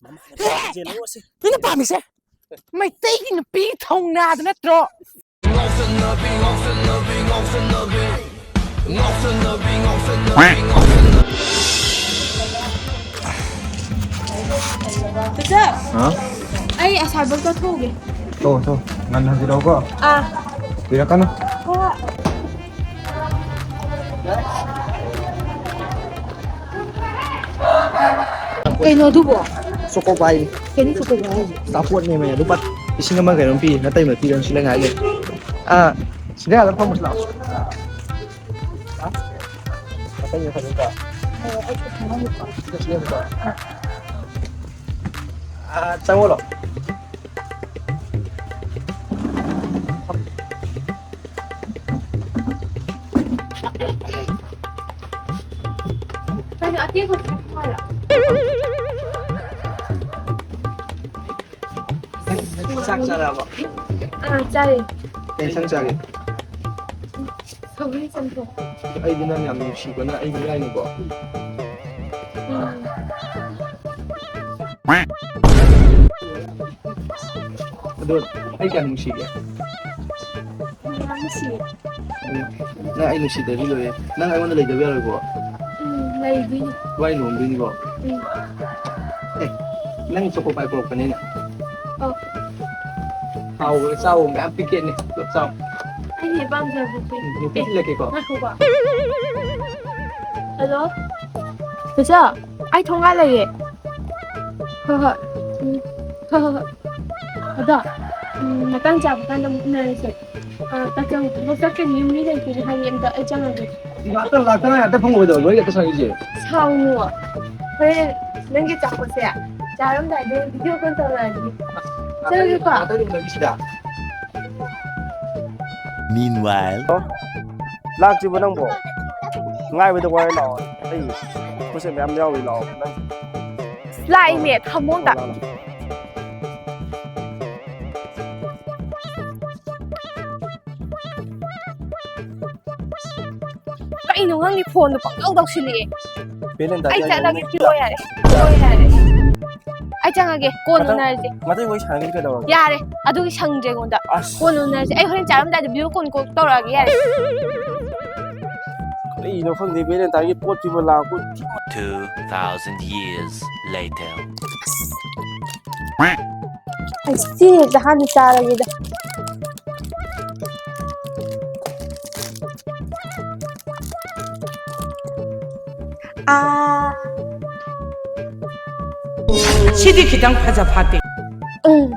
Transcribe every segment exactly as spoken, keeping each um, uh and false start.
ꯃꯃꯥꯏ ꯆꯦꯜꯂꯛꯑꯣꯁꯦ꯫ ꯅꯪꯅ ꯄꯥꯝꯃꯤꯁꯦ ꯃꯩꯇꯩꯒꯤ ꯅꯨꯄꯤ ꯊꯧꯅꯥꯗꯨ ꯅꯠꯇ꯭ꯔꯣ? ꯉꯥꯎꯁꯟꯅꯕꯤ, ꯉꯥꯎꯁꯟꯅꯕꯤ, ꯉꯥꯎꯁꯟꯅꯕꯤ, ꯉꯥꯎꯁꯟꯅꯕꯤ, ꯉꯥꯎꯁꯟꯅꯕꯤ, ꯉꯥꯎꯁꯟꯅꯕꯤ꯫ ꯆꯥꯆꯥ, ꯍꯥ? ꯑꯩ ꯑꯁꯥꯏꯕꯧ ꯆꯠꯊꯣꯛꯎꯒꯦ꯫ ꯊꯣꯛꯑꯣ, ꯊꯣꯛꯑꯣ꯫ ꯉꯟꯅ ꯍꯟꯖꯤꯜꯂꯛꯎꯀꯣ꯫ ꯑꯥ꯫ ꯀꯨꯏꯔꯛꯀꯅꯨ꯫ ꯍꯣꯏ꯫ ꯀꯩꯅꯣ ꯑꯗꯨꯕꯣ? ꯆꯣꯀꯣ ꯄꯥꯏ꯫ ꯀꯩꯅꯣ ꯆꯣꯀꯣ ꯄꯥꯏ ꯍꯥꯏꯁꯦ? ꯑꯆꯥꯄꯣꯠꯅꯦꯃꯦ꯫ ꯂꯨꯄꯥ ꯂꯤꯁꯤꯡ ꯑꯃ ꯀꯩꯅꯣꯝ ꯄꯤ꯫ ꯅꯇꯩꯃ ꯄꯤꯔꯝ ꯁꯤ ꯂꯩ ꯉꯥꯏ ꯂꯩ꯫ ꯑꯥ, ꯁꯤꯗ ꯉꯥꯛꯇ ꯐꯝꯃꯨꯁꯤ ꯂꯥꯛꯑꯣ꯫ ꯍꯥ? ꯅꯇꯩꯃ ꯐꯖꯅ ꯇꯥ꯫ ꯁꯤꯗ, ꯁꯤꯗ ꯐꯖꯅ ꯇꯥ꯫ ꯑꯥ, ꯆꯪꯉꯣ ꯂꯥꯛꯑꯣ꯫ ꯀꯩꯅꯣ, ꯑꯇꯦꯛꯄ ꯈꯛꯇ ꯍꯥꯏꯔꯣ? ꯆꯥꯛ ꯆꯥꯔꯕꯣ? ꯑꯥ, ꯆꯥꯔꯦ꯫ ꯀꯩ ꯏꯟꯁꯥꯡ ꯆꯥꯒꯦ? ꯁꯧꯒ꯭ꯔꯤ ꯆꯝꯊꯣꯡ꯫ ꯑꯩꯗꯤ ꯅꯪ ꯌꯥꯝ ꯅꯨꯡꯁꯤꯕꯅ ꯑꯩ ꯃꯤꯔꯥꯏꯅꯤꯀꯣ꯫ ꯎꯝ꯫ ꯑꯗꯣ ꯑꯩ ꯀꯌꯥꯝ ꯅꯨꯡꯁꯤꯒꯦ? ꯌꯥꯝ ꯅꯨꯡꯁꯤꯌꯦ꯫ ꯎꯝ, ꯅꯪ ꯑꯩ ꯅꯨꯡꯁꯤꯗ꯭ꯔꯗꯤ ꯂꯣꯏꯔꯦ꯫ ꯅꯪ ꯑꯩꯉꯣꯟꯗ ꯂꯩꯗꯕ ꯌꯥꯔꯣꯏꯀꯣ? ꯎꯝ, ꯂꯩꯗꯣꯏꯅꯤ꯫ ꯏꯕꯥꯅꯤ ꯂꯨꯍꯣꯡꯗꯣꯏꯅꯤꯀꯣ? ꯎꯝ꯫ ꯑꯦ, ꯅꯪ ꯆꯣꯀꯣ ꯄꯥꯏ ꯄꯨꯔꯛꯄꯅꯤꯅꯦ꯫ ꯑꯣ꯫ ꯍꯥꯎꯕꯅꯦ, ꯆꯥꯎ, ꯃꯌꯥꯝ ꯄꯤꯀꯦꯠꯅꯦ, ꯄꯨꯂꯞ ꯆꯥꯎ꯫ ꯑꯩꯅ ꯍꯦꯛ ꯄꯥꯝꯖꯕꯁꯦ꯫ ꯎꯝ, ꯅꯨꯄꯤ ꯑꯦ, ꯊꯤꯜꯂꯛꯀꯦꯀꯣ? ꯉꯥꯏꯈꯣꯀꯣ꯫ ꯍꯜꯂꯣ꯫ ꯆꯦꯆꯦ, ꯑꯩ ꯊꯣꯡꯒꯥꯜ ꯂꯩꯌꯦ꯫ ꯍꯣꯏ, ꯍꯣꯏ꯫ ꯎꯝ꯫ ꯍꯣꯏ, ꯍꯣꯏ, ꯍꯣꯏ꯫ ꯑꯗꯣ, ꯎꯝ, ꯃꯇꯥꯡ ꯆꯥꯕ ꯀꯥꯟꯗ ꯑꯃꯨꯛ ꯎꯅꯔꯁꯦ꯫ ꯑ, ꯇꯥꯆꯧ ꯊꯕꯛ ꯆꯠꯀꯅꯤ, ꯃꯤ ꯂꯩꯇꯦꯅ ꯍꯥꯏꯌꯦ, ꯑꯝꯇ ꯑꯩ ꯆꯪꯉꯒꯦ꯫ ꯉꯥꯛꯇꯪ, ꯉꯥꯛꯇꯪ ꯉꯥꯏ ꯑꯝꯇ ꯐꯝꯃꯨ ꯀꯩꯗꯧꯔꯒꯦ? ꯂꯣꯏ ꯍꯦꯛꯇ ꯁꯪꯉꯤꯁꯦ꯫ ꯁꯥꯎꯅꯨ꯫ ꯍꯣꯔꯦꯟ ꯅꯪꯒꯤ ꯑꯆꯥꯄꯣꯠꯁꯦ ꯆꯥꯔꯝꯗꯥꯏꯗ video call ꯇꯧꯔꯛꯑꯒꯦ꯫ ꯆꯠꯂꯒꯦꯀꯣ꯫ ꯉꯥꯛꯇꯪ ꯎꯅꯈꯤꯁꯤꯗ꯫ Meanwhile. ꯂꯥꯛꯇ꯭ꯔꯤꯕꯣ ꯅꯪꯕꯣ? ꯉꯥꯏꯕꯗ ꯋꯥꯔꯦ, ꯂꯥꯛꯑꯣ꯫ ꯑꯩ ꯄꯣꯠ ꯆꯩ ꯃꯌꯥꯝ ꯌꯥꯎꯔꯤ, ꯂꯥꯛꯑꯣ ꯅꯪ꯫ ꯂꯥꯛꯏꯅꯦ, ꯊꯝꯃꯣ ꯑꯝꯇ꯫ ꯂꯥꯛꯑꯣ, ꯂꯥꯛꯑꯣ, ꯂꯥꯛꯑꯣ꯫ ꯀꯩꯅꯣ ꯈꯪꯗꯦ, ꯐꯣꯟꯗꯣ ꯄꯪꯇꯧ ꯇꯧꯁꯤꯜꯂꯛꯑꯦ꯫ ꯕꯦꯂꯦꯟꯗꯥꯏꯟ ꯑꯩ ꯌꯥꯏ ꯆꯠꯂꯒꯦ, ꯌꯥꯏ꯫ ꯄꯤꯔꯛꯑꯣ ꯌꯥꯔꯦ, ꯄꯤꯔꯛꯑꯣ ꯌꯥꯔꯦ꯫ ꯈꯪꯉꯒꯦ, ꯀꯣꯟꯅ ꯃꯊꯪ ꯎꯅꯔꯁꯦ꯫ ꯃꯊꯪ ꯋꯥꯔꯤ ꯁꯥꯟꯅꯒꯅꯤ ꯀꯩꯗꯧꯔꯒꯦ? ꯌꯥꯔꯦ, ꯑꯗꯨꯒꯤ ꯁꯪꯗ꯭ꯔꯦ ꯑꯩꯉꯣꯟꯗ꯫ ꯑꯁ꯫ ꯀꯣꯟꯅ ꯎꯅꯔꯁꯦ꯫ ꯑꯩ ꯍꯣꯔꯦꯟ ꯆꯥꯔꯝꯗꯥꯏꯗ video call call ꯇꯧꯔꯛꯑꯒꯦ, ꯌꯥꯔꯦ꯫ ꯀꯔꯤꯅꯣ ꯈꯪꯗꯦ, ꯚꯦꯂꯦꯟꯇꯥꯏꯟꯒꯤ ꯄꯣꯠ ꯄꯤꯕ ꯂꯥꯛꯄ꯫ Two thousand years later. ꯑꯩ ꯁꯤ ꯍꯦꯛꯇ ꯍꯥꯟꯅ ꯆꯥꯔꯒꯦꯗ꯫ ꯑꯥ꯫ ꯁꯤꯗꯤ ꯈꯤꯇꯪ ꯐꯖ ꯐꯥꯠꯇꯦ꯫ ꯎꯝ꯫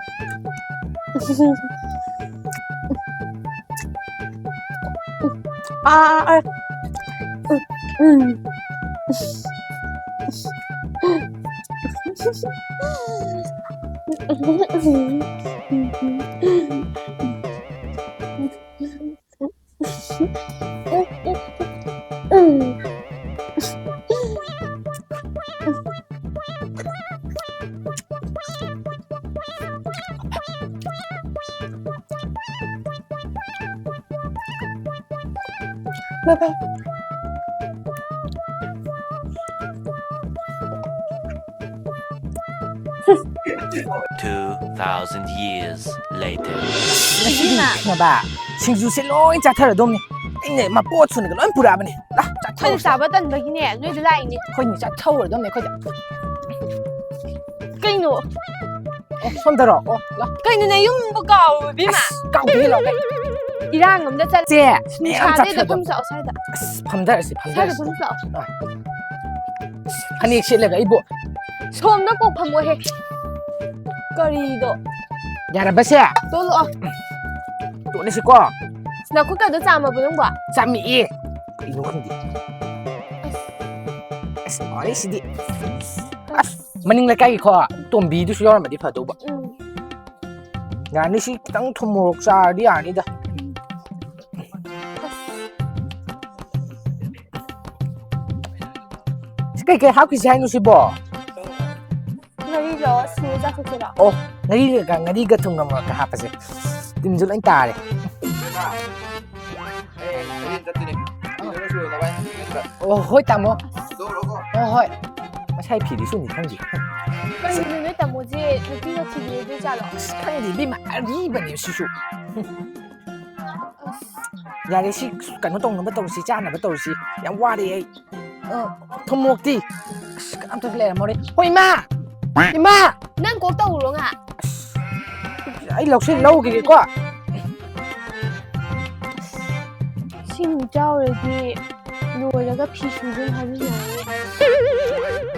ꯑꯥ, ꯑꯥ, ꯑꯥ꯫ ꯎꯝ꯫ Bye bye. Two thousand years later. ꯉꯁꯤꯗꯤ ꯏꯕꯦꯝꯃ꯫ ꯈꯪꯉꯕ? ꯁꯤꯡꯖꯨꯁꯦ ꯂꯣꯏ ꯆꯥꯊꯔꯗꯧꯅꯤ꯫ ꯑꯩꯅ ꯃꯄꯣꯠ ꯁꯨꯅꯒ ꯂꯣꯏ ꯄꯨꯔꯛꯑꯕꯅꯦ꯫ ꯂꯥ, ꯑꯩꯈꯣꯏꯅ ꯆꯥꯊꯧꯔꯁꯤ꯫ ꯆꯥꯕ ꯇꯟꯕꯒꯤꯅꯦ ꯅꯣꯏꯗ ꯂꯥꯛꯏꯅꯦ꯫ ꯑꯩꯈꯣꯏꯅ ꯆꯥꯊꯧꯔꯗꯧꯅꯦ ꯑꯩꯈꯣꯏꯗ꯫ ꯀꯩꯅꯣ? ꯑꯣ, ꯁꯣꯝꯗꯔꯣ? ꯑꯣ, ꯂꯥ꯫ ꯀꯩꯅꯣ ꯅꯌꯨꯝꯕꯨ ꯀꯥꯎꯔꯕꯣ ꯏꯕꯦꯝꯃ? ꯑꯁ, ꯀꯥꯎꯗꯦ, ꯂꯥꯎ꯫ ꯏꯔꯥꯡ ꯑꯝꯗ ꯆꯠ-, ꯆꯦ, ꯃꯌꯥꯝ ꯅꯨꯡꯁꯥꯗꯩꯗ ꯆꯥꯊꯔꯗꯧꯅꯤ꯫ ꯐꯝꯁꯤ ꯂꯥꯛꯑꯣ ꯁ꯭ꯋꯥꯏꯗ꯫ ꯑꯁ, ꯐꯝꯗꯔꯁꯤ, ꯁ꯭ꯋꯥꯏꯗ ꯐꯝꯗꯔꯁꯤ꯫ ꯐꯝꯁꯤ ꯂꯥꯛꯑꯣ꯫ ꯑ, ꯐꯅꯦꯛ ꯁꯦꯠꯂꯒ ꯑꯩꯕꯨ꯫ ꯁꯣꯝꯗ ꯀꯣꯛ ꯐꯝꯃꯣꯍꯦ꯫ ꯀꯔꯤꯗꯣ? ꯌꯥꯔꯕꯁꯦ? ꯇꯣꯛꯂꯛꯑꯣ꯫ ꯇꯣꯛꯂꯁꯤꯀꯣ꯫ ꯅꯈꯨꯠꯀꯗꯣ ꯆꯥꯝꯃꯕꯣ ꯅꯪꯕꯣ? ꯆꯥꯝꯃꯛꯑꯦ꯫ ꯀꯩꯅꯣ ꯈꯪꯗꯦ꯫ ꯑꯁ, ꯋꯥꯔꯤꯁꯤꯗꯤ꯫ ꯑꯁ, ꯃꯅꯤꯡ ꯂꯩꯀꯥꯏꯒꯤꯀꯣ, ꯇꯣꯝꯕꯤꯗꯨꯁꯨ ꯌꯥꯎꯔꯝꯃꯗꯤ ꯐꯗꯧꯕ꯫ ꯎꯝ꯫ ꯌꯥꯅꯤ, ꯁꯤ ꯈꯤꯇꯪ ꯊꯨꯝ ꯃꯣꯔꯣꯛ ꯆꯥꯔꯗꯤ ꯌꯥꯅꯤꯗ꯫ ꯁꯤ ꯀꯩꯀꯩ ꯍꯥꯞꯈꯤꯁꯦ ꯍꯥꯏꯅꯣ ꯁꯤꯕꯣ? ꯉꯥꯔꯤꯗꯣ ꯁꯤꯡꯖꯨ ꯆꯥꯊꯣꯛꯁꯤꯔꯣ? ꯑꯣ, ꯉꯥꯔꯤꯒ, ꯉꯥꯔꯤꯒ ꯊꯨꯝꯒ ꯃꯣꯔꯣꯛꯀ ꯍꯥꯞꯄꯁꯦ꯫ ꯇꯤꯟꯁꯨ ꯂꯣꯏ ꯇꯥꯔꯦ꯫ ꯑꯣ, ꯍꯣꯏ, ꯇꯥꯃꯣ꯫ ꯍꯣꯏ, ꯍꯣꯏ꯫ ꯃꯁꯥꯏ ꯐꯤꯗꯤ ꯁꯨꯅꯤ ꯈꯪꯗꯦ꯫ ꯀꯔꯤꯒꯤꯅꯣ ꯅꯣꯏ ꯇꯥꯃꯣꯁꯦ ꯅꯨꯄꯤꯒ ꯊꯤꯕꯤꯔꯣꯏꯗꯣꯏ ꯖꯥꯠꯂꯣ? ꯑꯁ, ꯈꯪꯗꯦ ꯏꯕꯦꯝꯃ, ꯑꯔꯤꯕꯅꯦ ꯁꯤꯁꯨ꯫ ꯌꯥꯔꯦ, ꯁꯤ ꯀꯩꯅꯣ ꯇꯧꯅꯕ ꯇꯧꯔꯁꯤ, ꯆꯥꯅꯕ ꯇꯧꯔꯁꯤ꯫ ꯌꯥꯝ ꯋꯥꯔꯦ ꯑꯩ꯫ ꯑ, ꯊꯨꯝꯃꯣꯛꯇꯤ? ꯑꯁ, ꯀꯅꯥꯝꯇꯁꯨ ꯂꯩꯔꯝꯃꯔꯣꯏ꯫ ꯍꯣꯏ, ꯏꯃꯥ! ꯏꯃꯥ! ꯅꯪ ꯀꯣꯛ ꯇꯧꯔꯣ ꯉꯥ꯫ ꯑꯩ ꯂꯧꯁꯤꯜ ꯂꯧꯈꯤꯒꯦꯀꯣ꯫ ꯁꯤꯡ ꯆꯥꯎꯔꯗꯤ ꯂꯣꯏꯔꯒ ꯐꯤ ꯁꯨꯒꯦ ꯍꯥꯏꯕ ꯌꯥꯏ꯫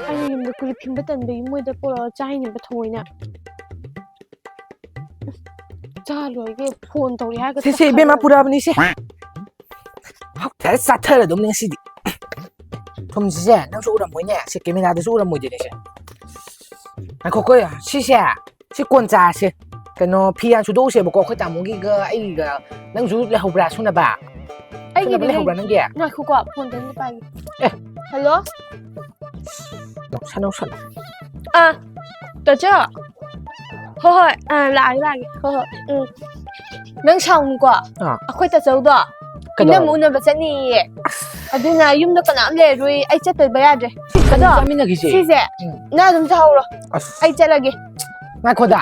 ꯑꯩꯅ ꯌꯨꯝꯗ ꯀꯨꯂꯤ ꯐꯤꯡꯕ ꯇꯟꯕꯒꯤ ꯃꯣꯏꯗ ꯄꯨꯔꯛꯑ ꯆꯥꯏꯅꯦꯕ ꯊꯑꯣꯏꯅ꯫ ꯆꯥ ꯂꯣꯏꯒꯦ ꯐꯣꯟ ꯇꯧꯔꯤ ꯍꯥꯏꯔꯒ ꯁꯦ, ꯁꯦ, ꯏꯕꯦꯝꯃ, ꯆꯠꯈ꯭ꯔꯦ꯫ ꯄꯨꯔꯛꯑꯕꯅꯤ, ꯁꯦ꯫ ꯍꯥꯎꯊꯔ ꯆꯥꯊꯔꯗꯧꯅꯤ ꯉꯁꯤꯗꯤ꯫ ꯊꯨꯝꯁꯤꯁꯦ ꯅꯪꯁꯨ ꯎꯔꯝꯃꯣꯏꯅꯦ, ꯁꯤ ꯀꯦꯃꯦꯔꯥꯗꯁꯨ ꯎꯔꯝꯃꯣꯏꯗꯣꯏꯅꯦ ꯁꯦ꯫ ꯉꯥꯏꯈꯣꯀꯣ, ꯁꯤꯁꯦ, ꯁꯤ ꯀꯣꯟ ꯆꯥꯁꯦ꯫ ꯀꯩꯅꯣ, ꯐꯤ ꯍꯥꯟ ꯁꯨꯗꯣꯛꯎꯁꯦꯕꯀꯣ, ꯑꯩꯈꯣꯏ ꯇꯥꯃꯣꯒꯤꯒ ꯑꯩꯒ꯫ ꯅꯪꯁꯨ ꯂꯩꯍꯧꯕ꯭ꯔꯥ ꯁꯨꯅꯕ? ꯑꯩꯒꯤꯗꯤ ꯁꯨꯅꯕ ꯂꯩꯍꯧꯕ꯭ꯔꯥ ꯂꯩ-, ꯅꯪꯒꯤ? ꯉꯥꯏꯈꯣꯀꯣ, ꯐꯣꯟ ꯇꯪ ꯄꯥꯏꯒꯦ꯫ ꯑꯦ꯫ ꯍꯜꯂꯣ? ꯅꯧꯁꯟ, ꯅꯧꯁꯟ꯫ ꯑꯥ, ꯇꯥꯆꯧ꯫ ꯍꯣꯏ, ꯍꯣꯏ, ꯑꯥ, ꯂꯥꯛꯑꯒꯦ, ꯂꯥꯛꯑꯒꯦ꯫ ꯍꯣꯏ, ꯍꯣꯏ, ꯎꯝ꯫ ꯅꯪ ꯁꯥꯎꯅꯨꯀꯣ꯫ ꯑꯥ꯫ ꯑꯩꯈꯣꯏ ꯇꯥꯆꯧꯗꯣ ꯀꯩꯗꯧꯔꯕ? ꯏꯅꯝꯃ ꯎꯅꯕ ꯆꯠꯅꯤꯌꯦ꯫ ꯑꯁ꯫ ꯑꯗꯨꯅ ꯌꯨꯝꯗ ꯀꯅꯥꯝ ꯂꯩꯔꯔꯣꯏ, ꯑꯩ ꯆꯠꯇꯕ ꯌꯥꯗ꯭ꯔꯦ꯫ ꯀꯩꯅꯣ ꯑꯗꯣ ꯆꯥꯃꯤꯟꯅꯈꯤꯁꯦ? ꯁꯤꯁꯦ ꯎꯝ꯫ ꯅꯪ ꯑꯗꯨꯝ ꯆꯥꯍꯧꯔꯣ꯫ ꯑꯁ꯫ ꯑꯩ ꯆꯠꯂꯒꯦ꯫ ꯉꯥꯏꯈꯣꯗ꯫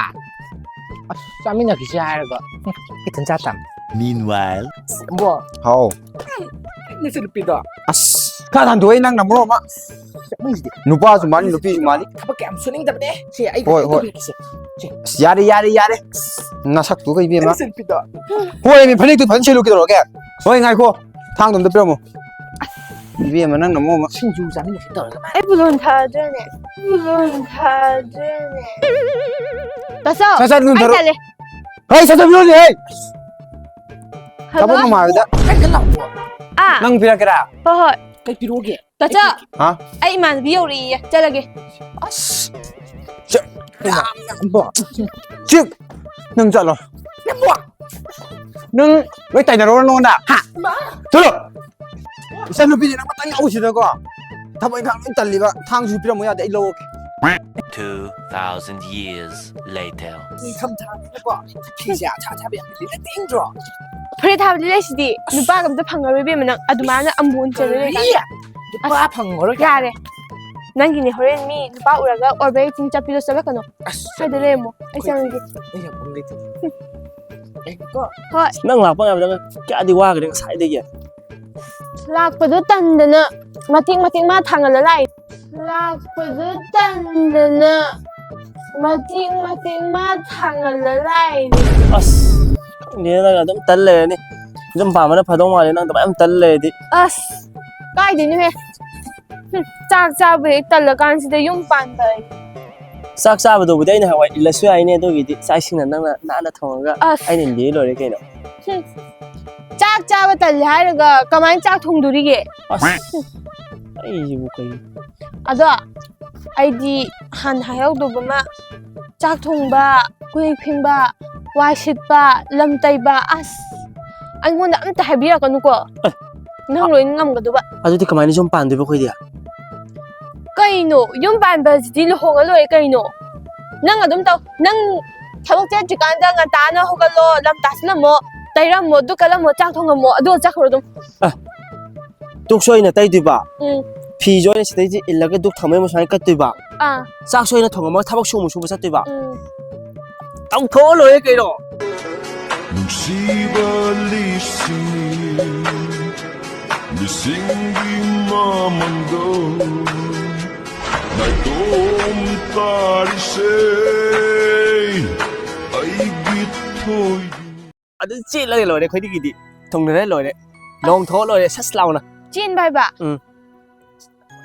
ꯑꯁ, ꯆꯥꯃꯤꯟꯅꯈꯤꯁꯦ ꯍꯥꯏꯔꯒ꯫ ꯎꯝ, ꯏꯊꯟ ꯆꯥ ꯇꯥꯕꯅꯤ꯫ Meanwhile. ꯕꯣ꯫ ꯍꯥꯎ꯫ ꯅꯆꯟꯅꯨꯄꯤꯗꯣ꯫ ꯑꯁ, ꯈꯔ ꯍꯟꯗꯣꯛꯑꯦ ꯅꯪꯅ ꯃꯔꯣꯟ ꯑꯃ꯫ ꯅꯪꯁꯤꯗꯤ꯫ ꯅꯨꯄꯥꯁꯨ ꯃꯥꯜꯂꯤ, ꯅꯨꯄꯤꯁꯨ ꯃꯥꯜꯂꯤ꯫ ꯊꯕꯛ ꯀꯌꯥꯝ ꯁꯨꯅꯤꯡꯗꯕꯅꯦ꯫ ꯁꯦ, ꯑꯩ ꯍꯣꯏ, ꯀꯩꯅꯣ ꯍꯣꯏ꯫ ꯇꯧꯕꯤꯔꯛꯀꯦꯁꯦ꯫ ꯁꯦ꯫ ꯑꯁ, ꯌꯥꯔꯦ, ꯌꯥꯔꯦ, ꯌꯥꯔꯦ꯫ ꯅꯁꯛꯇꯨꯒ ꯏꯕꯦꯝꯃ꯫ ꯅꯆꯟꯅꯨꯄꯤꯗꯣ꯫ ꯍꯣꯏ, ꯃꯤ ꯐꯅꯦꯛꯇꯨ ꯐꯖꯅ ꯁꯦꯠꯂꯨ ꯀꯩꯗꯧꯔꯒꯦ? ꯍꯣꯏ, ꯉꯥꯏꯈꯣ꯫ ꯊꯥꯡꯗꯣ ꯑꯝꯇ ꯄꯤꯔꯝꯃꯣ꯫ ꯏꯕꯦꯝꯃ, ꯅꯪꯅ ꯃꯔꯣꯟ ꯑꯃ꯫ ꯁꯤꯡꯖꯨ ꯆꯥꯃꯤꯟꯅꯁꯤ ꯇꯧꯔꯒ ꯃꯥꯅ꯫ ꯑꯩꯕꯨ ꯂꯣꯟ ꯊꯥꯗ꯭ꯔꯅꯦ? ꯑꯩꯕꯨ ꯂꯣꯟ ꯊꯥꯗ꯭ꯔꯅꯦ? ꯇꯥꯆꯧ, ꯁꯠ, ꯁꯠ, ꯑꯩ ꯂꯨꯟꯊꯔꯣ꯫ ꯇꯜꯂꯦ꯫ ꯍꯩ, ꯁꯠ, ꯁꯠ, ꯂꯨꯟꯊꯔꯣ, ꯍꯩ꯫ ꯍꯜꯂꯣ? ꯊꯕꯛ ꯅꯨꯡꯉꯥꯏꯕꯗ꯫ ꯀꯩꯗ ꯂꯥꯛꯄ? ꯑꯥ꯫ ꯅꯪ ꯄꯤꯔꯛꯀꯦꯔꯥ? ꯍꯣꯏ, ꯍꯣꯏ꯫ ꯀꯩ ꯄꯤꯔꯛꯑꯣꯒꯦ? ꯇꯥꯆꯧ, ꯍꯥ? ꯑꯩ ꯏꯃꯥꯟꯅꯕꯤ ꯌꯧꯔꯛꯏꯌꯦ, ꯆꯠꯂꯒꯦ꯫ ꯑꯁ! ꯆꯠ-, ꯆꯤꯛ! ꯅꯪ ꯆꯠꯂꯣ꯫ ꯅꯪ ꯂꯣꯏ ꯇꯥꯏꯅꯔꯣ ꯅꯉꯣꯟꯗ? ꯍꯥ? ꯆꯠꯂꯣ! ꯏꯆꯟꯅꯨꯄꯤꯁꯦ ꯅꯪ ꯈꯛꯇꯪ ꯌꯥꯎꯁꯤꯗꯀꯣ꯫ ꯊꯕꯛ ꯏꯪꯈꯥꯡ ꯂꯣꯏ ꯇꯜꯂꯤꯕ, ꯊꯥꯡꯁꯨ ꯄꯤꯔꯝꯃꯨ ꯌꯥꯗꯦ, ꯑꯩ ꯂꯧꯔꯒꯦ꯫ Two thousand years later. ꯅꯤꯡꯊꯝ ꯊꯥꯅꯤꯅꯀꯣ, ꯐꯤꯁꯦ ꯑꯊꯥ ꯑꯊꯥꯕ ꯌꯥꯝ ꯂꯤꯠꯂꯗꯤ ꯏꯪꯗ꯭ꯔꯣ? ꯐꯨꯔꯤꯠ ꯑꯊꯥꯕꯗꯤ ꯂꯩꯁꯤꯗꯤ, ꯅꯨꯄꯥꯒ ꯑꯝꯇ ꯐꯪꯉꯔꯣꯏ ꯏꯕꯦꯝꯃ ꯅꯪ, ꯑꯗꯨꯃꯥꯏꯅ ꯑꯃꯣꯟ ꯆꯦꯜꯂ ꯂꯩ ꯀꯔꯤ? ꯀꯥꯟꯗ꯫ ꯅꯨꯄꯥ ꯑꯁ, ꯐꯪꯉꯔꯣꯏ ꯀꯥꯏꯅ? ꯌꯥꯔꯦ꯫ ꯅꯪꯒꯤꯅꯦ, ꯍꯣꯔꯦꯟ ꯃꯤ ꯅꯨꯄꯥ ꯎꯔꯒ overacting ꯆꯠꯄꯤꯗꯣ ꯆꯠꯂꯛꯀꯅꯣ꯫ ꯑꯁ, ꯁ꯭ꯋꯥꯏꯗ ꯂꯩꯔꯝꯃꯣ, ꯑꯩ ꯆꯪꯉꯒꯦ꯫ ꯑꯩ ꯌꯥꯝ ꯐꯪꯗꯦ꯫ ꯉꯥꯏꯈꯣꯀꯣ꯫ ꯍꯣꯏ꯫ ꯅꯪ ꯂꯥꯛꯄ ꯉꯥꯏꯕꯗ ꯀꯌꯥꯗꯤ ꯋꯥꯈ꯭ꯔꯦ ꯉꯁꯥꯏꯗꯒꯤ꯫ ꯂꯥꯛꯄꯗꯣ ꯇꯟꯗꯅ ꯃꯇꯦꯛ ꯃꯇꯦꯛ ꯃꯥ ꯊꯥꯡꯒꯠꯂ ꯂꯥꯛꯏ꯫ ꯂꯥꯛꯄꯗꯣ ꯇꯟꯗꯅ ꯃꯇꯦꯛ ꯃꯇꯦꯛ ꯃꯥ ꯊꯥꯡꯒꯠꯂ ꯂꯥꯛꯏꯅꯦ꯫ ꯑꯁ, ꯈꯪꯗꯦꯅꯦ, ꯅꯪ ꯑꯗꯨꯝ ꯇꯜ ꯂꯩꯔꯅꯤ꯫ ꯌꯨꯝ ꯄꯥꯟꯕꯅ ꯐꯗꯧ ꯃꯥꯜꯂꯦ, ꯅꯪ ꯑꯗꯨꯃꯥꯏꯅ ꯑꯗꯨꯝ ꯇꯜ ꯂꯩꯔꯗꯤ꯫ ꯑꯁ, ꯀꯥꯏꯗꯩꯅꯣꯍꯦ? ꯍꯨꯝ, ꯆꯥꯛ ꯆꯥꯕ ꯍꯦꯛ ꯇꯜꯂꯀꯥꯟꯁꯤꯗ ꯌꯨꯝ ꯄꯥꯟꯕ ꯍꯥꯏ꯫ ꯆꯥꯛ ꯆꯥꯕꯗꯨꯕꯨꯗꯤ ꯑꯩꯅ ꯍꯋꯥꯏ ꯏꯜꯂꯁꯨ ꯌꯥꯏꯅꯦ, ꯑꯗꯨꯒꯤꯗꯤ ꯆꯥꯛ ꯏꯁꯤꯡꯅ ꯅꯪꯅ ꯅꯥꯟꯅ ꯊꯣꯡꯉꯒ ꯑꯁ꯫ ꯑꯩꯅ ꯏꯟꯕꯤꯔ ꯂꯣꯏꯔꯦ ꯀꯩꯅꯣ꯫ ꯍꯨꯝ, ꯆꯥꯛ ꯆꯥꯕ ꯇꯜꯂꯦ ꯍꯥꯏꯔꯒ ꯀꯃꯥꯏꯅ ꯆꯥꯛ ꯊꯣꯡꯗꯣꯔꯤꯒꯦ? ꯑꯁ, ꯑꯩꯁꯤꯕꯨ ꯀꯩꯅꯣ? ꯑꯗꯣ ꯑꯩꯗꯤ ꯍꯥꯟꯅ ꯍꯥꯏꯍꯧꯗꯧꯕ ꯑꯃ, ꯆꯥꯛ ꯊꯣꯡꯕ, ꯀꯣꯜ ꯂꯤꯛ ꯐꯦꯡꯕ, ꯋꯥꯏ ꯁꯤꯠꯄ, ꯂꯝ ꯇꯩꯕ, ꯑꯁ, ꯑꯩꯉꯣꯟꯗ ꯑꯝꯇ ꯍꯥꯏꯕꯤꯔꯛꯀꯅꯨꯀꯣ꯫ ꯑꯦ꯫ ꯅꯪ ꯂꯣꯏ ꯉꯝꯒꯗꯧꯕ꯫ ꯑꯗꯨꯗꯤ ꯀꯃꯥꯏꯅ ꯌꯨꯝ ꯄꯥꯟꯗꯣꯏꯕ ꯑꯩꯈꯣꯏꯗꯤ? ꯀꯩꯅꯣ? ꯌꯨꯝ ꯄꯥꯟꯕꯁꯤꯗꯤ ꯂꯨꯍꯣꯡꯉ ꯂꯣꯏꯔꯦ ꯀꯩꯅꯣ? ꯅꯪ ꯑꯗꯨꯝ ꯇꯧ꯫ ꯅꯪ ꯊꯕꯛ ꯆꯠꯇ꯭ꯔꯤꯀꯥꯟꯗ ꯉꯟꯇꯥꯅ ꯍꯧꯒꯠꯂꯣ, ꯂꯝ ꯇꯥꯁꯤꯜꯂꯝꯃꯣ, ꯇꯩꯔꯝꯃꯣ, ꯗꯨꯛ ꯀꯠꯂꯝꯃꯣ, ꯆꯥꯛ ꯊꯣꯡꯉꯝꯃꯣ, ꯑꯗꯨꯒ ꯆꯠꯈ꯭ꯔꯣ ꯑꯗꯨꯝ꯫ ꯑꯦ, ꯗꯨꯛꯁꯨ ꯑꯩꯅ ꯇꯩꯗꯣꯏꯕ? ꯎꯝ꯫ ꯐꯤꯁꯨ ꯑꯩꯅ ꯁꯤꯗꯩꯁꯦ ꯏꯜꯂꯒ ꯗꯨꯛ ꯊꯝꯕꯩ ꯃꯁꯨꯃꯥꯏꯅ ꯀꯠꯇꯣꯏꯕ? ꯑꯥ꯫ ꯆꯥꯛꯁꯨ ꯑꯩꯅ ꯊꯣꯡꯉꯝꯃꯒ ꯊꯕꯛ ꯁꯨꯕ ꯁꯨꯕ ꯆꯠꯇꯣꯏꯕ? ꯎꯝ꯫ ꯇꯧꯊꯣꯛꯑ ꯂꯣꯏꯔꯦ ꯀꯩꯅꯣ꯫ ꯅꯨꯡꯁꯤꯕ ꯂꯤꯁꯤꯡ, ꯂꯤꯁꯤꯡꯒꯤ ꯃꯃꯜꯗꯣ ꯅꯥꯏꯇꯣꯝ ꯇꯥꯔꯤꯁꯦ ꯑꯩꯒꯤ ꯊꯣꯏꯕꯤ꯫ ꯑꯗꯨ ꯆꯦꯜꯂꯒ ꯂꯣꯏꯔꯦ, ꯑꯩꯈꯣꯏꯗꯒꯤꯗꯤ ꯊꯨꯡꯅꯔ ꯂꯣꯏꯔꯦ, ꯂꯣꯡꯊꯣꯛꯑ ꯂꯣꯏꯔꯦ, ꯁꯁ ꯂꯥꯎꯅ꯫ ꯆꯦꯟꯕ ꯍꯥꯏꯕ? ꯎꯝ꯫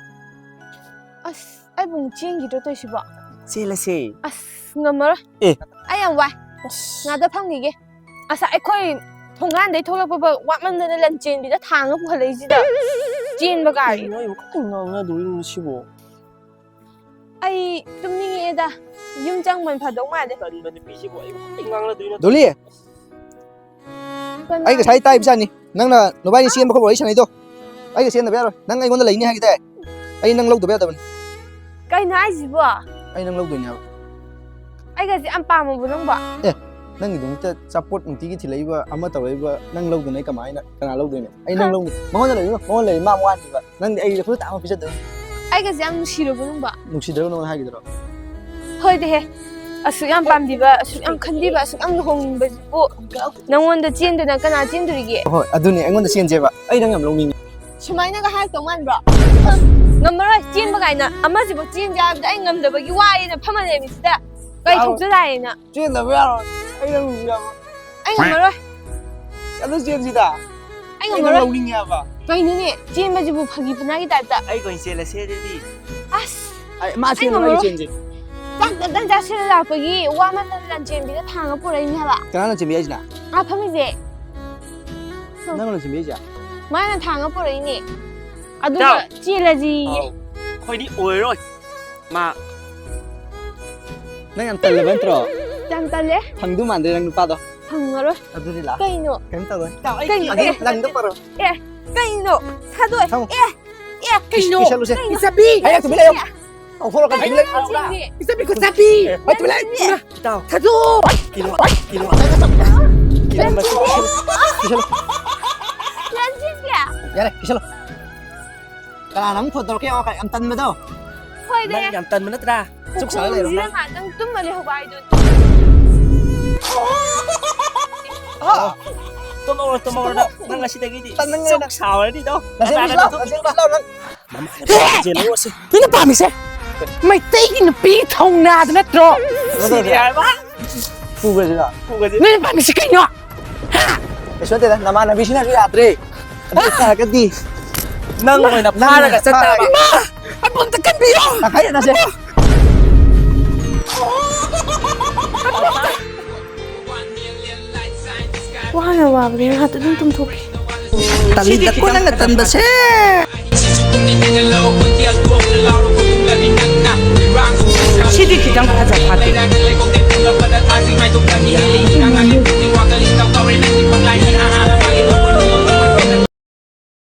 ꯑꯁ, ꯑꯩꯕꯨ ꯑꯃꯨꯛ ꯆꯦꯟꯈꯤꯗ꯭ꯔꯣ ꯇꯧꯔꯤꯁꯤꯕꯣ? ꯆꯦꯜꯂꯁꯦ꯫ ꯑꯁ, ꯉꯝꯃꯔꯣꯏ꯫ ꯑꯦ꯫ ꯑꯩ ꯌꯥꯝ ꯋꯥꯏ꯫ ꯑꯁ꯫ ꯉꯥꯛꯇ ꯐꯝꯈꯤꯒꯦ꯫ ꯑꯁ, ꯑꯩꯈꯣꯏ ꯊꯣꯡꯒꯥꯟꯗꯩ ꯊꯣꯛꯂꯛꯄꯕ ꯋꯥꯃꯟꯗꯅ ꯂꯟ ꯆꯦꯟꯕꯤꯗ ꯊꯥꯡꯉ ꯄꯨꯈꯠꯂꯛꯏꯁꯤꯗ꯫ ꯆꯦꯟꯕ ꯀꯥꯏ꯫ ꯀꯩꯅꯣ ꯑꯩꯕꯨ ꯀꯩ ꯉꯥꯡꯅꯗꯣꯔꯤꯅꯣ ꯁꯤꯕꯣ? ꯑꯩ ꯇꯨꯝꯅꯤꯡꯉꯛꯑꯦꯗ꯫ ꯌꯨꯝ ꯆꯪꯕꯅ ꯐꯗꯧ ꯃꯥꯜꯂꯦ꯫ ꯇꯟꯕ ꯅꯨꯄꯤꯁꯤꯕꯨ ꯑꯩꯕꯨ ꯀꯩ ꯉꯥꯡꯅꯗꯣꯏꯅꯣ? ꯗꯣꯂꯤ! ꯀꯅꯥ? ꯑꯩ ꯉꯁꯥꯏ ꯇꯥꯏꯕꯖꯥꯠꯅꯤ꯫ ꯅꯪꯅ ꯅꯨꯄꯥꯒꯤ ꯆꯦꯟꯕ ꯈꯣꯠꯄ ꯋꯥꯔꯤ ꯁꯥꯟꯅꯩꯗꯣ꯫ ꯑꯩꯒ ꯆꯦꯟꯗꯕ ꯌꯥꯔꯣꯏ꯫ ꯅꯪ ꯑꯩꯉꯣꯟꯗ ꯂꯩꯅꯤ ꯍꯥꯏꯒꯤꯗꯥꯏ? ꯑꯩ ꯅꯪ ꯂꯧꯗꯕ ꯌꯥꯗꯕꯅꯤ꯫ ꯀꯩꯅꯣ ꯍꯥꯏꯁꯤꯕꯣ? ꯑꯩ ꯅꯪ ꯂꯧꯗꯣꯏꯅꯦ ꯍꯥꯏꯕ꯫ ꯑꯩꯒꯁꯦ ꯌꯥꯝ ꯄꯥꯝꯃꯕꯣ ꯅꯪꯕꯣ? ꯑꯦ, ꯅꯪꯒꯤꯗꯃꯛꯇ ꯑꯆꯥꯄꯣꯠ ꯅꯨꯡꯇꯤꯒꯤ ꯊꯤꯜꯂꯛꯏꯕ, ꯑꯃ ꯇꯧꯔꯛꯏꯕ, ꯅꯪ ꯂꯧꯗꯣꯏꯅꯦ ꯑꯩ ꯀꯃꯥꯏꯅ? ꯀꯅꯥ ꯂꯧꯗꯣꯏꯅꯣ? ꯑꯩ ꯅꯪ ꯍꯥ? ꯂꯧꯅꯤ꯫ ꯃꯉꯣꯟꯗ ꯂꯩꯕ, ꯃꯉꯣꯟꯗ ꯂꯩꯕ, ꯃꯥ ꯋꯥꯅꯤꯕ꯫ ꯅꯪꯗꯤ ꯑꯩ ꯐꯨꯔꯤꯠ ꯑꯇꯥꯡꯕ ꯄꯤꯖꯗꯣꯏꯅꯤ꯫ ꯑꯩꯒꯁꯦ ꯌꯥꯝ ꯅꯨꯡꯁꯤꯔꯕꯣ ꯅꯪꯕꯣ? ꯅꯨꯡꯁꯤꯗ꯭ꯔꯒ ꯅꯉꯣꯟꯗ ꯍꯥꯏꯈꯤꯗ꯭ꯔꯣ? ꯍꯣꯏꯗꯍꯦ꯫ ꯑꯁꯨꯛ ꯌꯥꯝ ꯄꯥꯝꯕꯤꯕ, ꯑꯁꯨꯛ ꯌꯥꯝ ꯈꯟꯕꯤꯕ, ꯑꯁꯨꯛ ꯌꯥꯝ ꯂꯨꯍꯣꯡꯅꯤꯡꯕꯁꯤꯕꯨ ꯅꯪꯉꯣꯟꯗ ꯆꯦꯟꯗꯅ ꯀꯅꯥ ꯆꯦꯟꯗꯣꯔꯤꯒꯦ? ꯍꯣꯏ, ꯑꯗꯨꯅꯦ, ꯑꯩꯉꯣꯟꯗ ꯆꯦꯟꯁꯦꯕ꯫ ꯑꯩ ꯅꯪ ꯌꯥꯝ ꯂꯧꯅꯤꯡꯉꯤ꯫ ꯁꯨꯃꯥꯏꯅꯒ ꯍꯥꯏꯔꯛꯇꯧ ꯃꯥꯟꯕ꯭ꯔꯣ? ꯉꯝꯃꯔꯣꯏ, ꯆꯦꯟꯕ ꯀꯥꯏꯅ꯫ ꯑꯃꯁꯤꯕꯨ ꯆꯦꯟꯁꯦ ꯍꯥꯏꯕꯗ ꯑꯩ ꯉꯝꯗꯕꯒꯤ ꯋꯥꯔꯦꯅ ꯐꯝꯃ ꯂꯩꯔꯝꯃꯤꯁꯤꯗ꯫ ꯀꯩ ꯑꯥꯎ꯫ ꯊꯣꯛꯆꯜꯂꯛꯑꯦꯅ? ꯆꯦꯟꯗꯕ ꯌꯥꯔꯣꯏ꯫ ꯑꯩ ꯅꯪ ꯅꯨꯡꯁꯤꯔꯕ꯫ ꯑꯩ ꯉꯝꯃꯔꯣꯏ꯫ ꯆꯠꯂꯨ ꯆꯦꯟꯁꯤꯗ꯫ ꯑꯩ ꯑꯩ ꯅꯪ ꯉꯝꯃꯔꯣꯏ꯫ ꯂꯧꯅꯤꯡꯉꯦ ꯍꯥꯏꯕ꯫ ꯀꯩꯅꯣꯅꯦ? ꯆꯦꯟꯕꯁꯤꯕꯨ ꯐꯥꯒꯤ ꯐꯅꯥꯒꯤ ꯇꯥꯏꯞꯇ꯫ ꯑꯩ ꯑꯣꯏꯅ ꯆꯦꯜꯂꯁꯦ ꯑꯗꯨꯗꯤ꯫ ꯑꯁ! ꯑꯩ, ꯃꯥ ꯑꯩ ꯆꯦꯟꯕ, ꯑꯩ ꯉꯝꯃꯔꯣꯏ꯫ ꯆꯦꯟꯁꯦ꯫ ꯆꯥꯛ ꯇꯞꯇꯥꯏ ꯆꯥꯁꯤꯜꯂ ꯂꯥꯛꯄꯒꯤ ꯋꯥꯃꯟꯗꯅ ꯂꯟꯆꯦꯟꯕꯤꯅ ꯊꯥꯡꯉ ꯄꯨꯔꯛꯏꯅꯦ ꯍꯥꯏꯕ꯫ ꯀꯅꯥ ꯂꯟꯆꯦꯟꯕꯤ ꯍꯥꯏꯁꯤꯅ? ꯑꯥ ꯐꯝꯃꯤꯁꯦ꯫ ꯅꯪ ꯂꯟꯆꯦꯟꯕꯤ ꯍꯥꯏꯁꯦ? ꯃꯥꯅ ꯊꯥꯡꯉ ꯄꯨꯔꯛꯏꯅꯦ꯫ ꯑꯗꯨꯒ ꯏꯇꯥꯎ꯫ ꯆꯦꯜꯂꯁꯤꯌꯦ꯫ ꯑꯧ꯫ ꯑꯩꯈꯣꯏꯗꯤ ꯑꯣꯏꯔꯣꯏ꯫ ꯃꯥ ꯅꯪ ꯌꯥꯝ ꯇꯜꯂꯕ ꯅꯠꯇ꯭ꯔꯣ? ꯌꯥꯝ ꯇꯜꯂꯦ꯫ ꯐꯪꯗꯧ ꯃꯥꯟꯗ꯭ꯔꯦ ꯅꯪ ꯅꯨꯄꯥꯗꯣ꯫ ꯐꯪꯉꯔꯣꯏ꯫ ꯑꯗꯨꯗꯤ ꯂꯥꯛ꯫ ꯀꯩꯅꯣ? ꯀꯩꯝ ꯇꯧꯔꯣꯏ꯫ ꯀꯩꯅꯣ? ꯑꯗꯨ ꯑꯦ꯫ ꯂꯪꯗꯣ ꯄꯔꯣ꯫ ꯑꯦ, ꯀꯩꯅꯣ? ꯊꯥꯗꯣꯛꯑꯦ꯫ ꯊꯝꯃꯣ꯫ ꯑꯦ, ꯑꯦ, ꯀꯩꯅꯣ? ꯀꯤꯁꯜꯂꯨꯁꯦ꯫ ꯀꯩꯅꯣ? ꯏꯆꯥꯄꯤ! ꯍꯥꯏꯔꯛꯇꯨꯃꯤ ꯂꯩꯌꯣ꯫ ꯀꯧꯊꯣꯔꯛꯀꯅꯤ꯫ ꯀꯩꯅꯣ? ꯏꯆꯥꯄꯤ, ꯀꯣꯠꯆꯥꯄꯤ! ꯍꯣꯏ, ꯇꯨꯃꯤꯟ ꯂꯩꯌꯨ꯫ ꯏꯇꯥꯎ꯫ ꯊꯥꯗꯣꯛꯑꯣ! ꯀꯤꯂꯣ, ꯀꯤꯂꯣ꯫ ꯀꯤꯁꯜꯂꯨ꯫ ꯂꯟꯆꯦꯟꯕꯤ! ꯌꯥꯔꯦ, ꯀꯤꯁꯜꯂꯨ꯫ ꯀꯅꯥꯅ ꯑꯃꯨꯛ ꯐꯣꯟ ꯇꯧꯔꯛꯀꯦ ꯌꯦꯡꯉꯣ, ꯌꯥꯝ ꯇꯟꯕꯗꯣ꯫ ꯍꯣꯏꯅꯦ꯫ ꯅꯪ ꯌꯥꯝ ꯇꯟꯕ ꯅꯠꯇ꯭ꯔꯥ? ꯆꯨꯛ ꯁꯥꯔ ꯂꯩꯔꯣ ꯈꯣꯡꯁꯤꯗ ꯅꯪ꯫ ꯉꯥꯛꯇꯪ ꯇꯨꯝꯃ ꯂꯩꯍꯧꯕ ꯍꯥꯏꯗꯨꯅꯤ꯫ ꯑꯣ꯫ ꯇꯨꯝꯍꯧꯔꯣ, ꯇꯨꯝꯍꯧꯔꯣ ꯅꯪ꯫ ꯅꯪ ꯉꯁꯤꯗꯒꯤꯗꯤ ꯇꯟꯅꯤꯡꯉꯦ ꯆꯨꯛ ꯅꯪ꯫ ꯁꯥꯎꯔꯅꯤꯗꯣ꯫ ꯂꯥꯁꯦꯟ ꯀꯅꯥꯅ ꯄꯤꯁꯤꯜꯂꯣ, ꯇꯨꯝ-, ꯂꯥꯁꯦꯟ ꯄꯤꯁꯤꯜꯂꯣ ꯅꯪ꯫ ꯃꯃꯥꯏꯗ ꯆꯦꯜꯂꯛꯑꯣꯁꯦ꯫ ꯅꯪꯅ ꯄꯥꯝꯃꯤꯁꯦ ꯃꯩꯇꯩꯒꯤ ꯅꯨꯄꯤꯒꯤ ꯊꯧꯅꯥꯗꯨ ꯅꯠꯇ꯭ꯔꯣ? ꯁꯤꯔꯦ ꯍꯥꯏꯕ꯫ ꯐꯨꯒ꯭ꯔꯁꯤꯔꯣ? ꯐꯨꯒ꯭ꯔꯁꯤ꯫ ꯅꯪꯅ ꯄꯥꯝꯃꯤꯁꯦ ꯀꯩꯅꯣ? ꯍꯥ? ꯀꯩꯁꯨ ꯅꯠꯇꯦꯗ, ꯅꯃꯥꯟꯅꯕꯤꯁꯤꯅꯁꯨ ꯌꯥꯗ꯭ꯔꯦ꯫ ꯑꯗꯨ ꯑꯣꯏꯇꯥꯔꯒꯗꯤ ꯅꯪ ꯑꯣꯏꯅ ꯅꯪ ꯐꯥꯔꯒ ꯑꯣꯏꯅ ꯆꯠꯇꯥꯕ꯫ ꯐꯥꯔꯒ꯫ ꯏꯃꯥ! ꯑꯝꯇ ꯀꯟꯕꯤꯌꯣ! ꯇꯪꯈꯥꯏ ꯌꯦꯟꯅꯁꯦ꯫ ꯋꯥꯅ ꯋꯥꯕꯅꯦ, ꯉꯥꯏꯍꯥꯛꯇ ꯑꯗꯨꯝ ꯇꯨꯝꯊꯣꯛꯀꯦ꯫ ꯇꯜꯂꯤꯗꯀꯣ ꯅꯪꯅ ꯇꯟꯕꯁꯦ꯫ ꯁꯤꯗꯤ ꯈꯤꯇꯪ ꯐꯖ ꯐꯥꯠꯇꯦ꯫